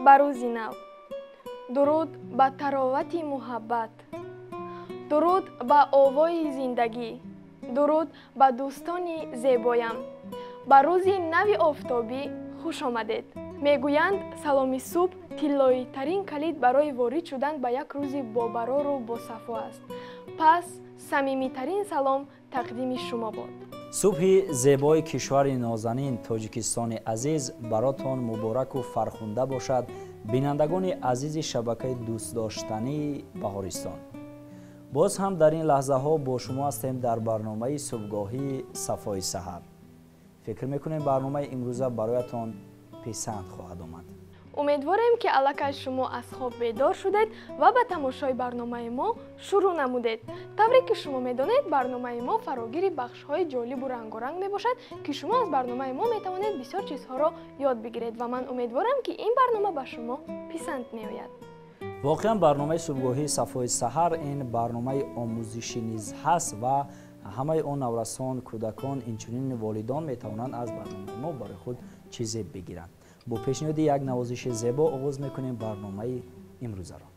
Ба рӯзи нав, дуруд ба таровати муҳаббат, дуруд ба овои зиндагӣ, дуруд ба дӯстони зебоям. Ба рӯзи нави офтобӣ хуш омадед. Мегӯянд, саломи субҳ тиллоитарин калид барои ворид шудан ба як рӯзи бобарору босафо аст. Пас самимитарин салом тақдими шумо бод. Субҳи зебои кишвари нозанин Тоҷикистони азиз баротон мубораку фархунда бошад, бинандагони азизи шабакаи дӯстдоштании Баҳористон. Боз ҳам дар ин лаҳзаҳо бо шумо ҳастем дар барномаи субҳгоҳии Сафои саҳар. Фикр мекунем, барномаи имрӯза бароятон писанд хоҳад омад. Умедворем, ки аллакай шумо аз хоб бедор шудед ва ба тамошои барномаи мо шурӯъ намудед. Тавре ки шумо медонед, барномаи мо фарогири бахшҳои ҷолибу рангоранг мебошад, ки шумо аз барномаи мо метавонед бисёр чизҳоро ёд бигиред ва ман умедворам, ки ин барнома ба шумо писанд меояд. Воқеан, барномаи субҳгоҳии Сафои саҳар ин барномаи омӯзишӣ низ ҳаст ва ҳамаи он наврасон, кӯдакон, инчунин волидон метавонанд аз барномаи мо барои худ чизе бигиранд. Бо пешниҳоди як навозиши зебо оғоз мекунем барномаи имрӯзаро.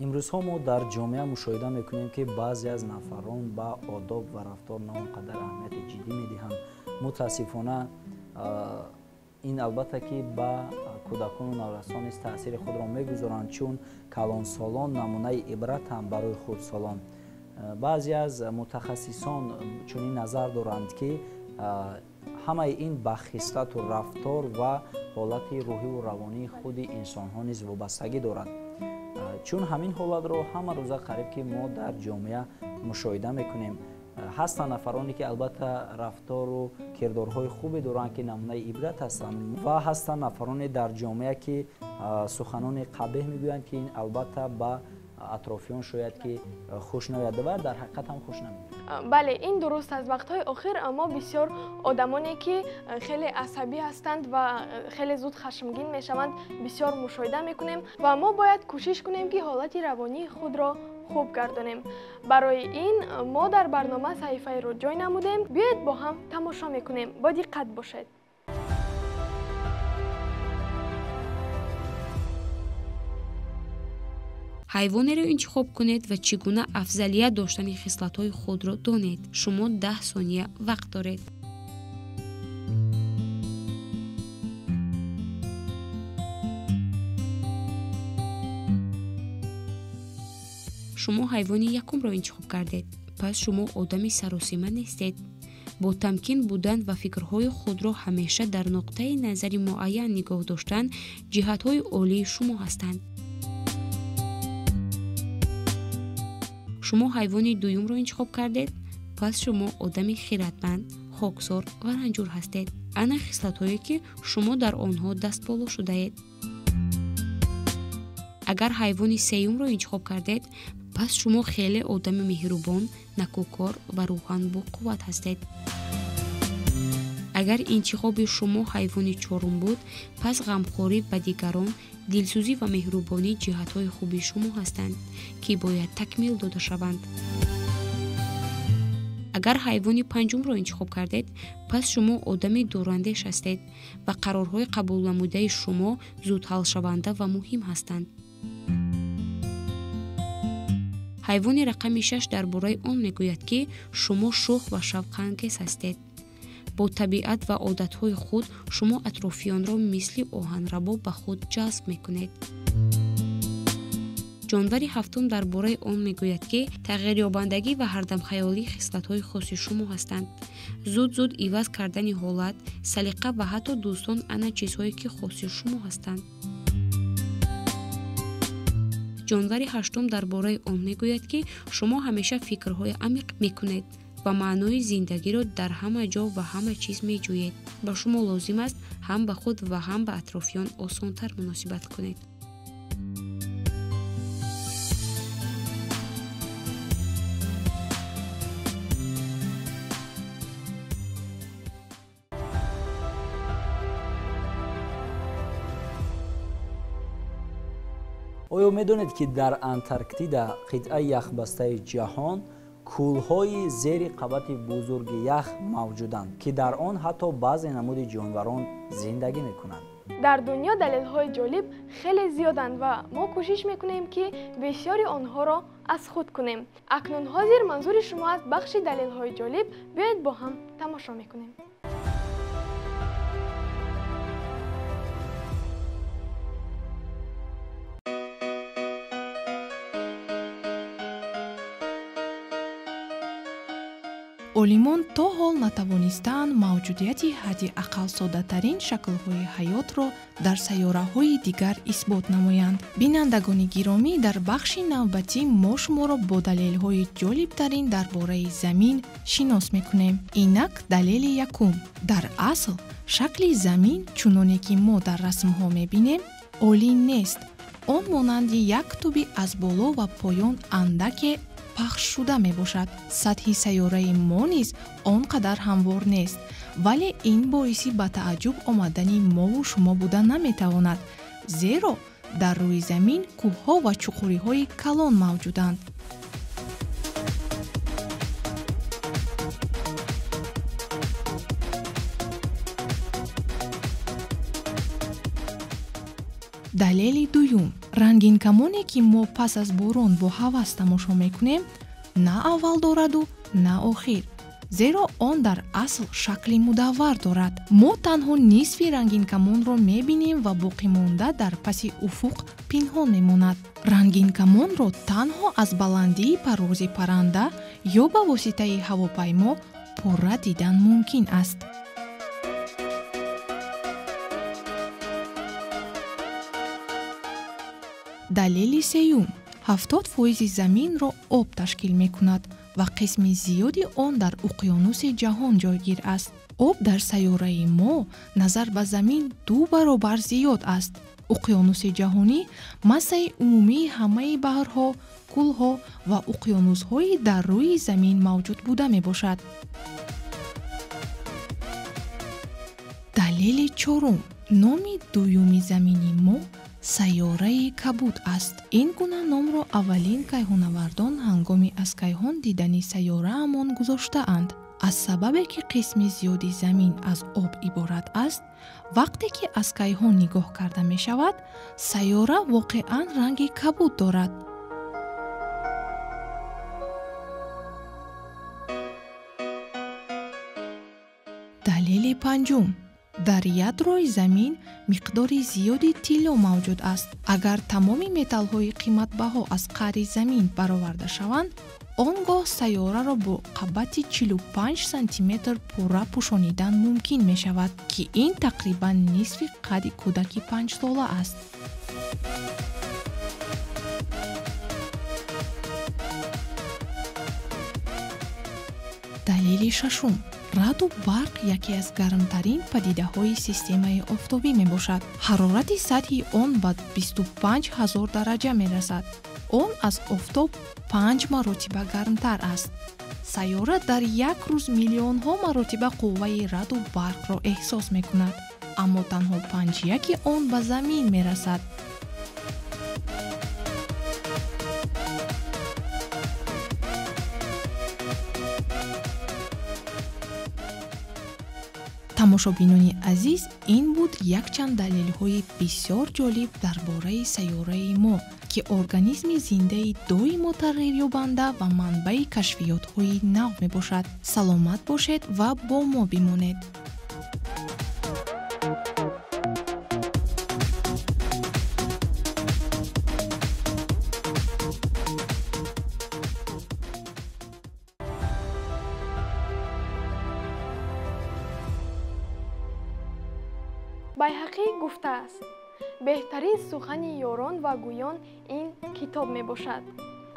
Имрӯзҳо мо дар ҷомеа мушоҳида мекунем, ки баъзе аз нафарон ба одоб ва рафтор на он қадар аҳамияти ҷиддӣ медиҳанд. Мутаассифона, Ин албатта ки ба кӯдакону наврасон низ таъсири худро мегузоранд, чун калонсолон намунаи ибратанд барои хурдсолон. Баъзе аз мутахассисон чунин назар доранд, ки ҳамаи ин ба хислату рафтор ва ҳолати рӯҳиву равонии худи инсонҳо низ вобастагӣ дорад. Чун ҳамин ҳолатро ҳама рӯза қариб ки мо дар ҷомеа мушоҳида мекунем. Ҳастанд нафароне, ки албатта рафтору кирдорҳои хубе доранд, ки намунаи ибрат ҳастанд, ва ҳастанд нафароне дар ҷомеа, ки суханони қабеҳ мегӯянд, ки ин албатта ба атрофиён шояд ки хуш наояд ва дар ҳақиқат ҳам хуш намеояд. Бале, ин дуруст аст. Вақтҳои охир мо бисёр одамоне, ки хеле асабӣ ҳастанд ва хеле зуд хашмгин мешаванд, бисёр мушоҳида мекунем ва мо бояд кӯшиш кунем, ки ҳолати равонии худро хуб гардонем. Барои ин мо дар барнома саҳифаеро ҷой намудем. Биёед бо ҳам тамошо мекунем. Бо диққат бошед. Ҳайвонеро интихоб кунед ва чӣ гуна афзалият доштани хислатҳои худро донед. Шумо 10 сония вақт доред. Шумо ҳайвони якумро интихоб кардед. Пас шумо одами саросима нестед. Бо тамкин будан ва фикрҳои худро ҳамеша дар нуқтаи назари муайян нигоҳ доштан ҷиҳатҳои олии шумо ҳастанд. Шумо ҳайвони дуюмро интихоб кардед. Пас шумо одами хиратманд, хоксор ва ранҷур ҳастед. Ана хислатҳое, ки шумо дар онҳо дастболо шудаед. Агар ҳайвони сеюмро интихоб кардед, пас шумо хеле одами меҳрубон, накӯкор ва рӯҳан боқувват ҳастед. Агар интихоби шумо ҳайвони чорум буд, пас ғамхорӣ ба дигарон, дилсӯзӣ ва меҳрубонӣ ҷиҳатҳои хуби шумо ҳастанд, ки бояд такмил дода шаванд. Агар ҳайвони панҷумро интихоб кардед, пас шумо одами дурандеш ҳастед ва қарорҳои қабулнамудаи шумо зуд ҳалшаванда ва муҳим ҳастанд. Ҳайвони рақами 6 дар бораи он мегӯяд, ки шумо шӯх ва шавқангез ҳастед. Бо табиат ва одатҳои худ шумо атрофиёнро мисли оҳанрабо ба худ ҷазб мекунед. Ҷонвари ҳафтум дар бораи он мегӯяд, ки тағйирёбандагӣ ва ҳардамхаёлӣ хислатҳои хоси шумо ҳастанд. Зуд-зуд иваз кардани ҳолат, салиқа ва ҳатто дӯстон ана чизҳое, ки хоси шумо ҳастанд. Ҷонвари ҳаштум дар бораи он мегӯяд, ки шумо ҳамеша фикрҳои амиқ мекунед ва маънои зиндагиро дар ҳама ҷо ва ҳама чиз меҷӯед. Ба шумо лозим аст ҳам ба худ ва ҳам ба атрофиён осонтар муносибат кунед. Оё медонед, ки дар Антарктида, қитъаи яхбастаи ҷаҳон, кӯлҳои зери қабати бузурги ях мавҷуданд, ки дар он ҳатто баъзе намуди ҷонварон зиндагӣ мекунанд? Дар дунё далелҳои ҷолиб хеле зиёданд ва мо кӯшиш мекунем, ки бисёри онҳоро аз худ кунем. Акнун ҳозир манзури шумо аст бахши далелҳои ҷолиб. Биёед бо ҳам тамошо мекунем. Олимон то ҳол натавонистаанд мавҷудияти ҳадди ақал соддатарин шаклҳои ҳаётро дар сайёраҳои дигар исбот намоянд. Бинандагони гиромӣ, дар бахши навбатӣ мо шуморо бо далелҳои ҷолибтарин дар бораи замин шинос мекунем. Инак далели якум. Дар асл шакли замин, чуноне ки мо дар расмҳо мебинем, олӣ нест. Он монанди як туби аз боло ва поён андаке пахшшуда мебошад. Сатҳи сайёраи мо низ он қадар ҳамвор нест, вале ин боиси ба тааҷҷуб омадани мову шумо буда наметавонад, зеро дар рӯи замин кӯҳҳо ва чуқуриҳои калон мавҷуданд. Далели дуюм. Рангинкамоне, ки мо пас аз борон бо ҳавас тамошо мекунем, на аввал дораду на охир. зеро он дар асл шакли мудаввар дорад. Мо танҳо нисфи рангинкамонро мебинем ва боқимонда дар паси уфуқ пинҳон мемонад. Рангинкамонро танҳо аз баландии парвози парранда ё ба воситаи ҳавопаймо пурра дидан мумкин аст. Далели сеюм: 70% заминро об ташкил мекунад ва қисми зиёди он дар уқёнуси ҷаҳон ҷойгир аст. Об дар сайёраи мо назар ба замин 2 баробар зиёд аст. Уқёнуси ҷаҳонӣ массаи умумии ҳамаи баҳрҳо, кӯлҳо ва уқёнусҳои дар рӯи замин мавҷуд буда мебошад. Далели чорум: номи дуюми замини мо сайёраи кабуд аст. Ин гуна номро аввалин кайҳоннавардон ҳангоми аз кайҳон дидани сайёраамон гузоштаанд. Аз сабабе ки қисми зиёди замин аз об иборат аст, вақте ки аз кайҳон нигоҳ карда мешавад, сайёра воқеан ранги кабуд дорад. Далели панҷум: дар ядрои замин миқдори зиёди тилло мавҷуд аст. Агар тамоми металлҳои қиматбаҳо аз қаъри замин бароварда шаванд, он гоҳ сайёраро бо қабати 45 сантиметр пурра пӯшонидан мумкин мешавад, ки ин тақрибан нисфи қадди кӯдаки 5-сола аст. Далели шашум: раъду барқ яке аз гармтарин падидаҳои системаи офтобӣ мебошад. Ҳарорати сатҳи он ба 25 000 дараҷа мерасад. Он аз офтоб 5 маротиба гармтар аст. Сайёра дар як рӯз миллионҳо маротиба қувваи раъду барқро эҳсос мекунад, аммо танҳо 5/1 он ба замин мерасад. Тамошобинони азиз, ин буд якчанд далелҳои бисёр ҷолиб дар бораи сайёраи мо, ки организми зиндаи доимо тағйирёбанда ва манбаи кашфиётҳои нав мебошад. Саломат бошед ва бо мо бимонед. Байҳақӣ гуфтааст: беҳтарин сухани ёрон ва гӯён ин китоб мебошад.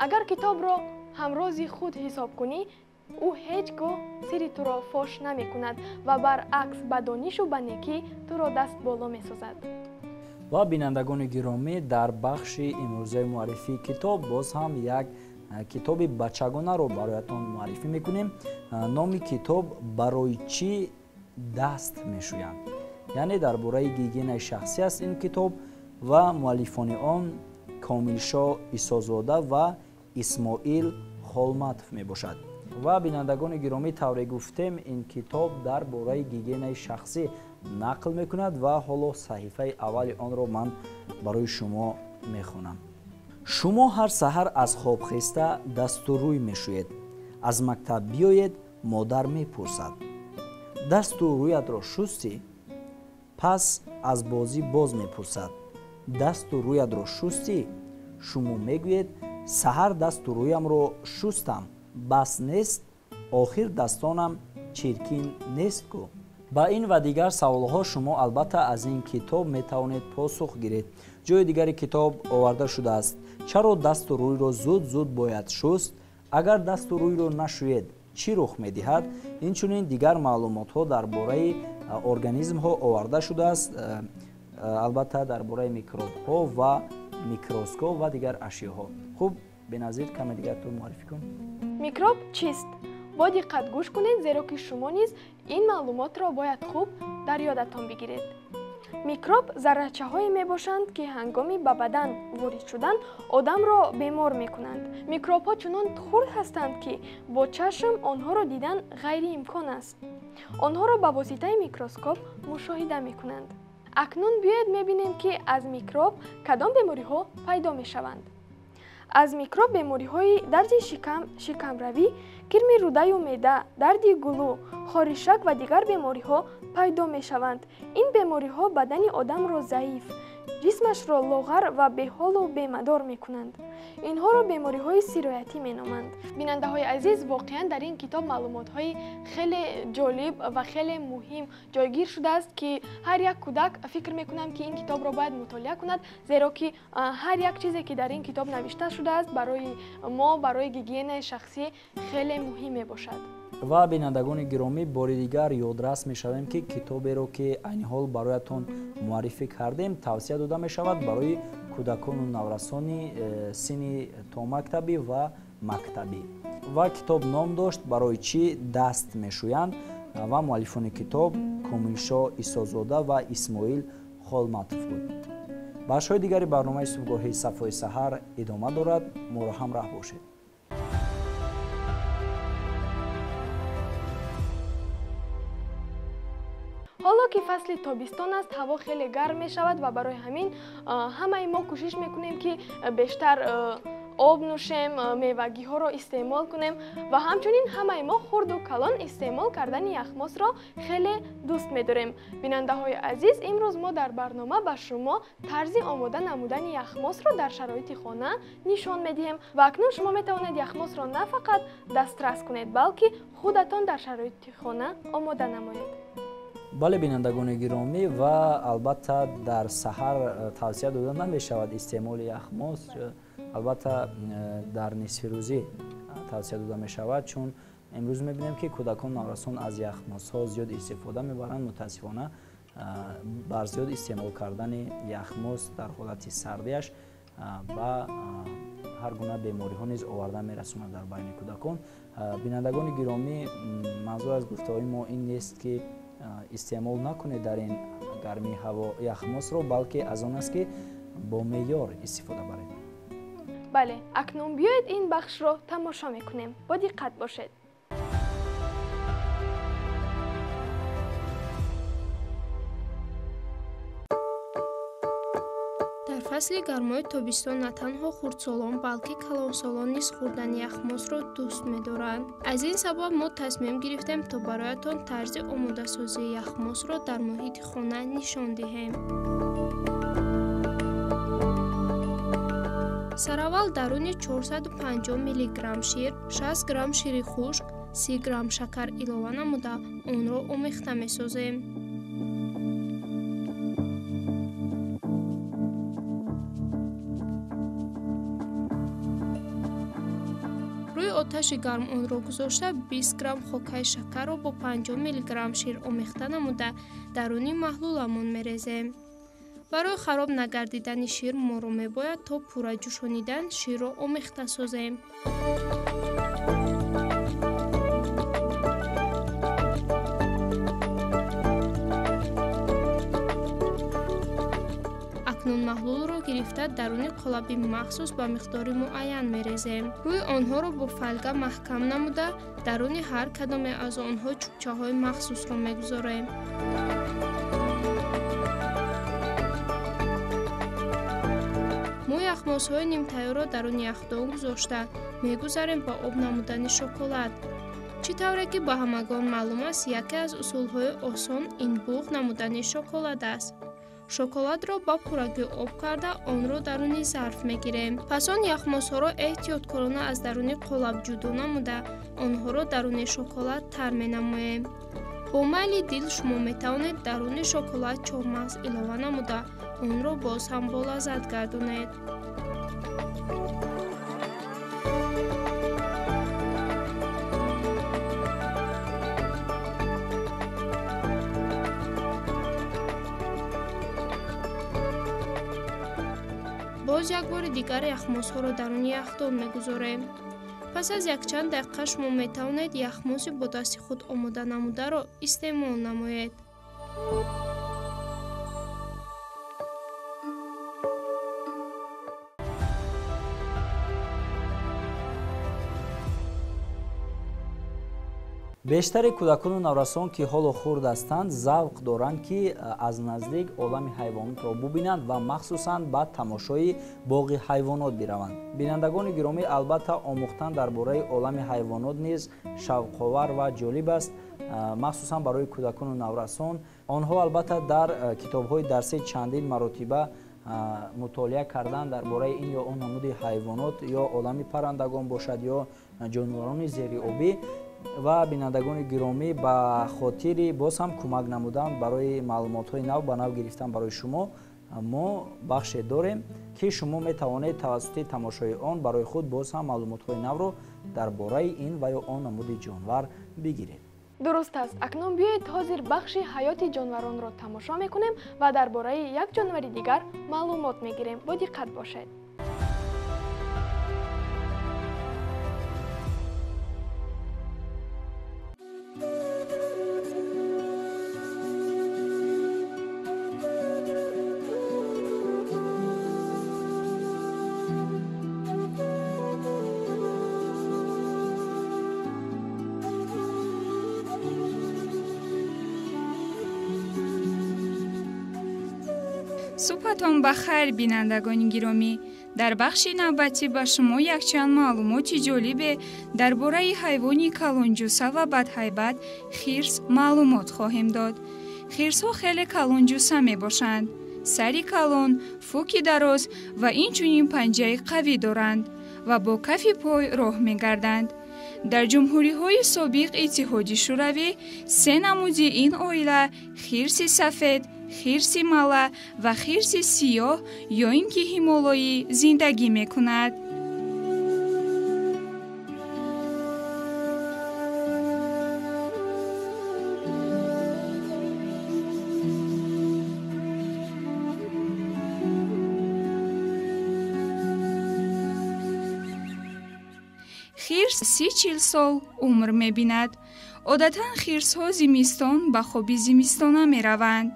Агар китобро ҳамрози худ ҳисоб кунӣ, ӯ ҳеҷ гоҳ сирри туро фош намекунад ва баръакс ба донишу ба некӣ туро даст боло месозад. Ва бинандагони гиромӣ, дар бахши имрӯзаи муаррифии китоб боз ҳам як китоби бачагонаро бароятон муаррифӣ мекунем. Номи китоб «Барои чӣ даст мешӯянд», яъне дар бораи гигиенаи шахсӣ аст ин китоб ва муаллифони он Комилшоҳ Исозода ва Исмоил Холматов мебошад. Ва бинандагони гиромӣ, тавре гуфтем, ин китоб дар бораи гигиенаи шахсӣ нақл мекунад ва ҳоло саҳифаи аввали онро ман барои шумо мехонам. Шумо ҳар саҳар аз хоб хеста дасту рӯй мешӯед. Аз мактаб биёед, модар мепурсад: дасту рӯятро шустӣ? Пас аз бозӣ боз мепурсад: дасту рӯятро шустӣ? Шумо мегӯед: саҳар дасту рӯямро шустам, бас нест, охир дастонам чиркин нест ку. Ба ин ва дигар саволҳо шумо албатта аз ин китоб метавонед посух гиред. Ҷои дигари китоб оварда шудааст: чаро дасту рӯйро зуд-зуд бояд шуст? Агар дасту рӯйро нашӯед, чӣ рух медиҳад? Инчунин дигар маълумотҳо дар бораи организмҳо оварда шудааст, албатта дар бораи микробҳо ва микроскоп ва дигар ашёҳо. Хуб, Беназир, каме дигар ту муаррифӣ кун. Микроб чист? Бо диққат гӯш кунед, зеро ки шумо низ ин маълумотро бояд хуб дар ёдатон бигиред. Микроб заррачаҳое мебошанд, ки ҳангоми ба бадан ворид шудан одамро бемор мекунанд. Микробҳо чунон хурд ҳастанд, ки бо чашм онҳоро дидан ғайриимкон аст. Онҳоро ба воситаи микроскоп мушоҳида мекунанд. Акнун биёед мебинем, ки аз микроб кадом бемориҳо пайдо мешаванд. Аз микроб бемориҳои дарди шикам, шикамравӣ, Кирми рӯдаю меъда, дарди гулӯ, хоришак ва дигар бемориҳо пайдо мешаванд. Ин бемориҳо бадани одамро заиф, ҷисмашро лоғар ва беҳолу бемадор мекунанд. Инҳоро бемориҳои сироятӣ меноманд. Бинандаҳои азиз, воқеан дар ин китоб маълумотҳои хеле ҷолиб ва хеле муҳим ҷойгир шудааст, ки ҳар як кӯдак фикр мекунам, ки ин китобро бояд мутолиа кунад, зеро ки ҳар як чизе, ки дар ин китоб навишта шудааст, барои мо, барои гигиенаи шахсӣ хеле муҳим мебошад. Ва бинандагони гиромӣ, бори дигар ёдрас мешавем, ки китоберо, ки айни ҳол бароятон муаррифӣ кардем, тавсия дода мешавад барои кӯдакону наврасони синни томактабӣ ва мактабӣ. Ва китоб ном дошт «Барои чӣ даст мешӯянд» ва муаллифони китоб Комилшоҳ Исозода ва Исмоил Холматов буд. Бахшҳои дигари барномаи субҳгоҳии Сафои саҳар идома дорад. Моро ҳамроҳ бошед. Ҳоло ки фасли тобистон аст, ҳаво хеле гарм мешавад ва барои ҳамин ҳамаи мо кӯшиш мекунем, ки бештар об нӯшем, мевагиҳоро истеъмол кунем ва ҳамчунин ҳамаи мо хурду калон истеъмол кардани яхмосро хеле дӯст медорем. Бинандаҳои азиз, имрӯз мо дар барнома ба шумо тарзи омода намудани яхмосро дар шароити хона нишон медиҳем ва акнун шумо метавонед яхмосро на фақат дастрас кунед, балки худатон дар шароити хона омода намоед. Бале, бинандагони гиромӣ, ва албатта дар саҳар тавсия дода намешавад истеъмоли яхмос. Албатта дар нисфирӯзӣ тавсия дода мешавад, чун имрӯз мебинем, ки кӯдакон наврасон аз яхмосҳо зиёд истифода мебаранд. Мутаассифона, бар зиёд истеъмол кардани яхмос дар ҳолати сардиаш ба ҳар гуна бемориҳо низ оварда мерасонад дар байни кӯдакон. Бинандагони гиромӣ, манзур аз гуфтаҳои мо ин нест, ки истеъмол накунед дар ин гармии ҳаво яхмосро, балки аз он аст, ки бо меъёр истифода баред. Бале, акнун биёед ин бахшро тамошо мекунем. Бо диққат бошед. Дар фасли гармои тобистон на танҳо хурдсолон, балки калонсолон низ хӯрдани яхмосро дӯст медоранд. Аз ин сабаб мо тасмим гирифтем, то бароятон тарзи омодасозии яхмосро дар муҳити хона нишон диҳем. Сараввал даруни 450 миллиграмм шир, 60 грамм шири хушк, 30 грамм шакар илова намуда, онро омехта месозем. Рӯи оташи гарм онро гузошта, 20 грамм хокаи шакарро бо 50 миллиграмм шир омехта намуда, даруни маҳлуламон мерезем. Барои хароб нагардидани шир моро мебояд то пурра ҷӯшонидан ширро омехта созем. Акнун маҳлулро гирифта даруни қолаби махсус ба миқдори муайян мерезем. Рӯи онҳоро бо фольга маҳкам намуда, даруни ҳар кадоме аз онҳо чӯбчаҳои махсусро мегузорем. Мо яхмосҳои нимтайёрро даруни яхдон гузошта, мегузарем ба об намудани шоколад. Чӣ тавре ки ба ҳамагон маълум аст, яке аз усулҳои осон ин буғ намудани шоколад аст. Шоколадро ба пуррагӣ об карда, онро даруни зарф мегирем. Пас он яхмосҳоро эҳтиёткорона аз даруни қолаб ҷудо намуда, онҳоро даруни шоколад тар менамоем. Бо майли дил шумо метавонед даруни шоколад чормағз илова намуда, онро боз ҳам болаззат гардонед. Боз як бори дигар яхмосҳоро даруни яхдон мегузорем. Пас аз якчанд дақиқа шумо метавонед яхмоси бо дасти худ омода намударо истеъмол намоед. Бештари кӯдакону наврасон, ки ҳоло хурд ҳастанд, завқ доранд, ки аз наздик олами ҳайвонотро бубинанд ва махсусан ба тамошои боғи ҳайвонот бираванд. Бинандагони гиромӣ, албатта омӯхтан дар бораи олами ҳайвонот низ шавқовар ва ҷолиб аст, махсусан барои кӯдакону наврасон. Онҳо албатта дар китобҳои дарсӣ чандин маротиба мутолиа кардан дар бораи ин ё он намуди ҳайвонот, ё олами паррандагон бошад, ё ҷонварони зериобӣ. Ва бинандагони гиромӣ, ба хотири боз ҳам кӯмак намудан барои маълумотҳои нав ба нав гирифтан барои шумо, мо бахше дорем, ки шумо метавонед тавассути тамошои он барои худ боз ҳам маълумотҳои навро дар бораи ин ва ё он намуди ҷонвар бигиред. Дуруст аст. Акнун биёед ҳозир бахши ҳаёти ҷонваронро тамошо мекунем ва дар бораи як ҷонвари дигар маълумот мегирем. Бо диққат бошед. Субҳатон ба хайр, бинандагони гиромӣ. Дар бахши навбатӣ ба шумо якчанд маълумоти ҷолибе дар бораи ҳайвони калонҷуса ва бадҳайбат хирс маълумот хоҳем дод. Хирсҳо хеле калонҷуса мебошанд. Сари калон, фуки дароз ва инчунин панҷаи қавӣ доранд ва бо кафи пой роҳ мегарданд. Дар ҷумҳуриҳои собиқ Иттиҳоди Шӯравӣ се намуди ин оила хирси сафед, хирси мала ва хирси сиёҳ ё ин ки ҳимолоӣ зиндагӣ мекунад. Хирс 30-40 сол умр мебинад. Одатан хирсҳо зимистон ба хоби зимистона мераванд.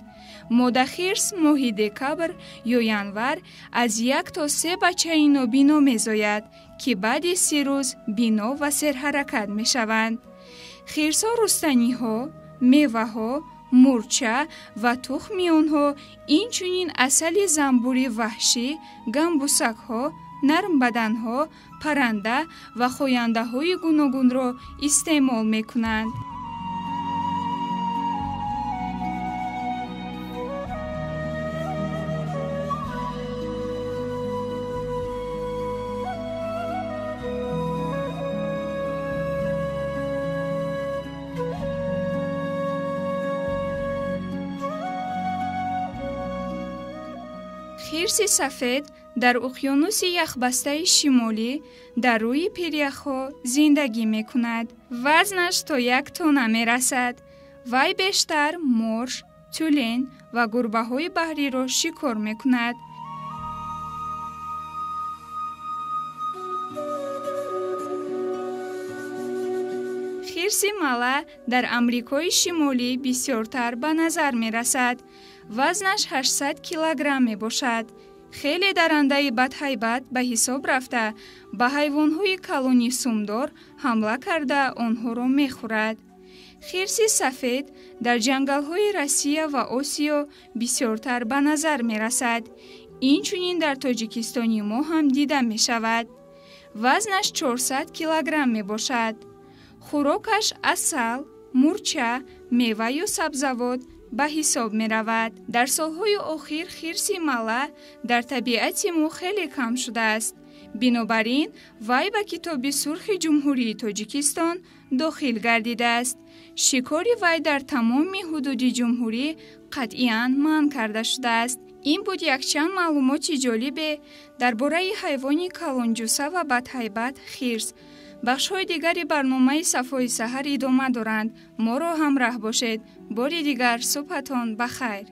Модахирс моҳи декабр ё январ аз 1 то 3 бачаи нобино мезояд, ки баъди 30 рӯз бино ва серҳаракат мешаванд. Хирсҳо рустаниҳо, меваҳо, мурча ва тухми онҳо, инчунин асали занбури ваҳшӣ, гамбусакҳо, нармбаданҳо, парранда ва хояндаҳои гуногунро истеъмол мекунанд. Хирси сафед дар уқёнуси яхбастаи шимолӣ дар рӯи пиряхҳо зиндагӣ мекунад. Вазнаш то 1 тонна мерасад. Вай бештар морж, тюлен ва гурбаҳои баҳриро шикор мекунад. Хирси мала дар Амрикои Шимолӣ бисёртар ба назар мерасад. Вазнаш 800 килограмм мебошад. Хеле дарандаи бадҳайбат ба ҳисоб рафта, ба ҳайвонҳои калони сумдор ҳамла карда онҳоро мехӯрад. Хирси сафед дар ҷангалҳои Россия ва Осиё бисёртар ба назар мерасад. Инчунин дар Тоҷикистони мо ҳам дида мешавад. Вазнаш 400 килограмм мебошад. Хӯрокаш асал, мурча, меваю сабзавот ба ҳисоб меравад. Дар солҳои охир хирси мала дар табиати мо хеле кам шудааст. Бинобар ин вай ба Китоби сурхи Ҷумҳурии Тоҷикистон дохил гардидааст. Шикори вай дар тамоми ҳудуди ҷумҳурӣ қатъиян манъ карда шудааст. Ин буд якчанд маълумоти ҷолибе дар бораи ҳайвони калонҷуса ва бадҳайбат хирс. Бахшҳои дигари барномаи Сафои саҳар идома доранд. Моро ҳамраҳ бошед. Бори дигар субҳатон ба хайр.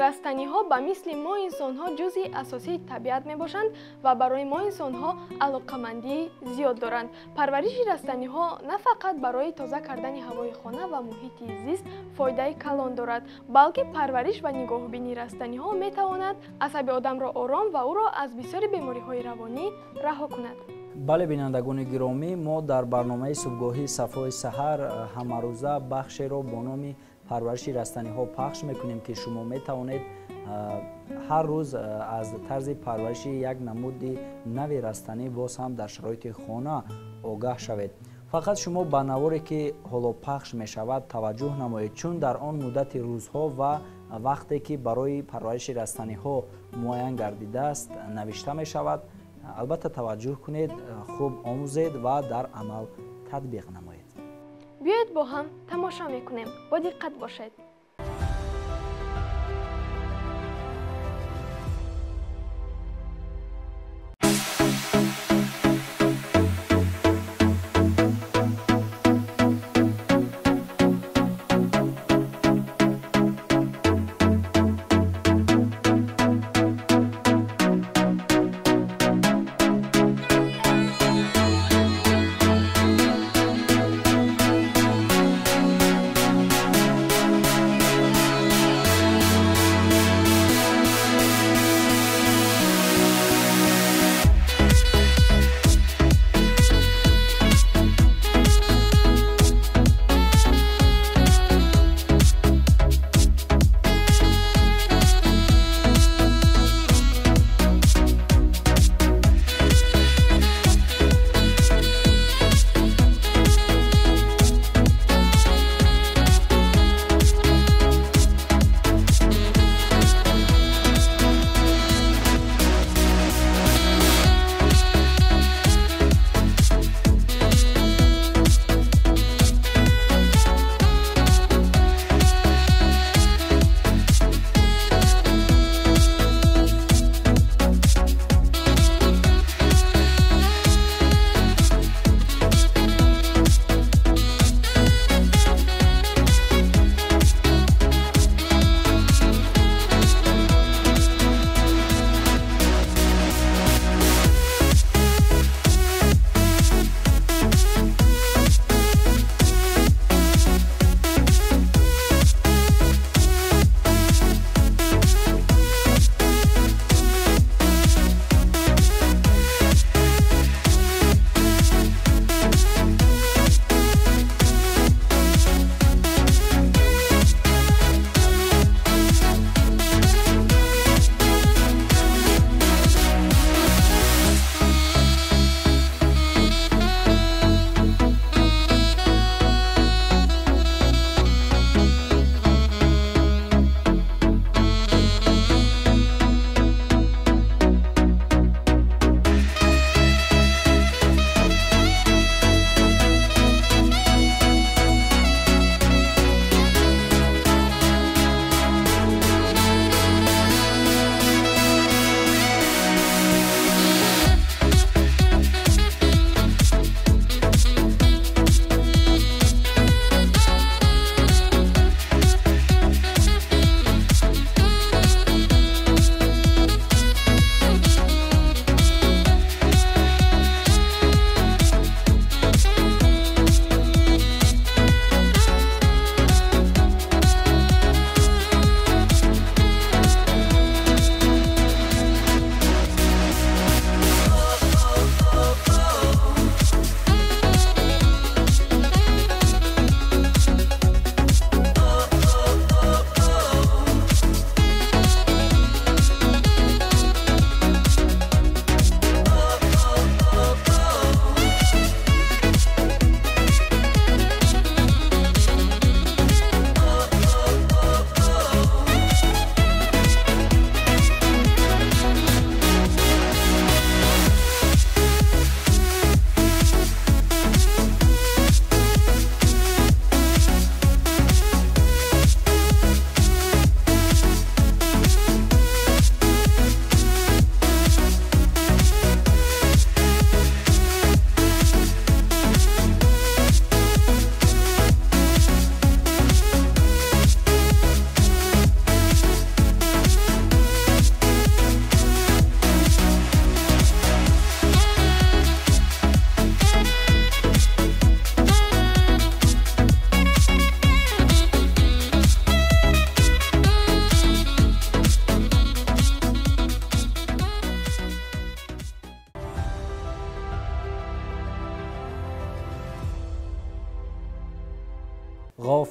Растаниҳо ба мисли мо инсонҳо ҷузъи асосии табиат мебошанд ва барои мо инсонҳо алоқамандии зиёд доранд. Парвариши растаниҳо на фақат барои тоза кардани ҳавои хона ва муҳити зист фоидаи калон дорад, балки парвариш ва нигоҳубинии растаниҳо метавонад асаби одамро ором ва ӯро аз бисёри бемориҳои равонӣ раҳо кунад. Бале, бинандагони гиромӣ, мо дар барномаи субҳгоҳии Сафои саҳар ҳамарӯза бахшеро бо номи парвариши растаниҳо пахш мекунем, ки шумо метавонед ҳар рӯз аз тарзи парвариши як намуди нави растанӣ боз ҳам дар шароити хона огаҳ шавед. Фақат шумо ба наворе, ки ҳоло пахш мешавад, таваҷҷӯҳ намоед, чун дар он муддати рӯзҳо ва вақте ки барои парвариши растаниҳо муайян гардидааст навишта мешавад. Албатта таваҷҷӯҳ кунед, хуб омӯзед ва дар амал татбиқ намоед. Биёед бо ҳам тамошо мекунем. Бо диққат бошед.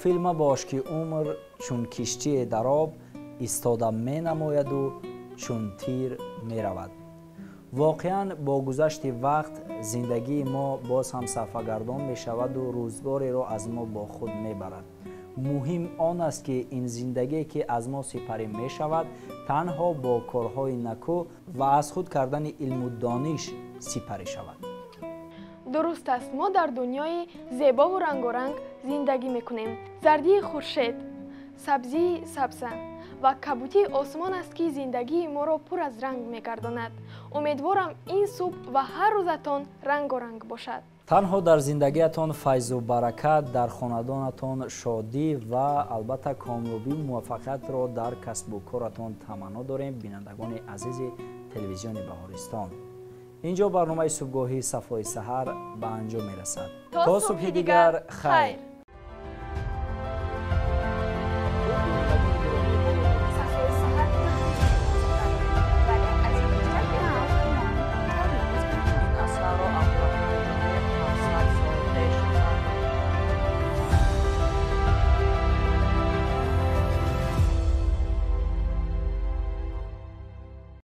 Ғофил мабош, ки умр чун киштие дар об истода менамояду чун тир меравад. Воқеан, бо гузашти вақт зиндагии мо боз ҳам сафагардон мешаваду рӯзгореро аз мо бо худ мебарад. Муҳим он аст, ки ин зиндагие, ки аз мо сипарӣ мешавад, танҳо бо корҳои накӯ ва аз худ кардани илму дониш сипарӣ шавад. Дуруст аст, мо дар дунёи зебову рангоранг зиндагӣ мекунем. Зардии хуршед, сабзии сабза ва кабутии осмон аст, ки зиндагии моро пур аз ранг мегардонад. Умедворам, ин субҳ ва ҳар рӯзатон рангоранг бошад. Танҳо дар зиндагиятон файзу баракат, дар хонадонатон шодӣ ва албатта комёбию муваффақиятро дар касбу коратон таманно дорем. Бинандагони азизи телевизиони Баҳористон, инҷо барномаи субҳгоҳии Сафои саҳар ба анҷом мерасад. То субҳи дигар, хайр.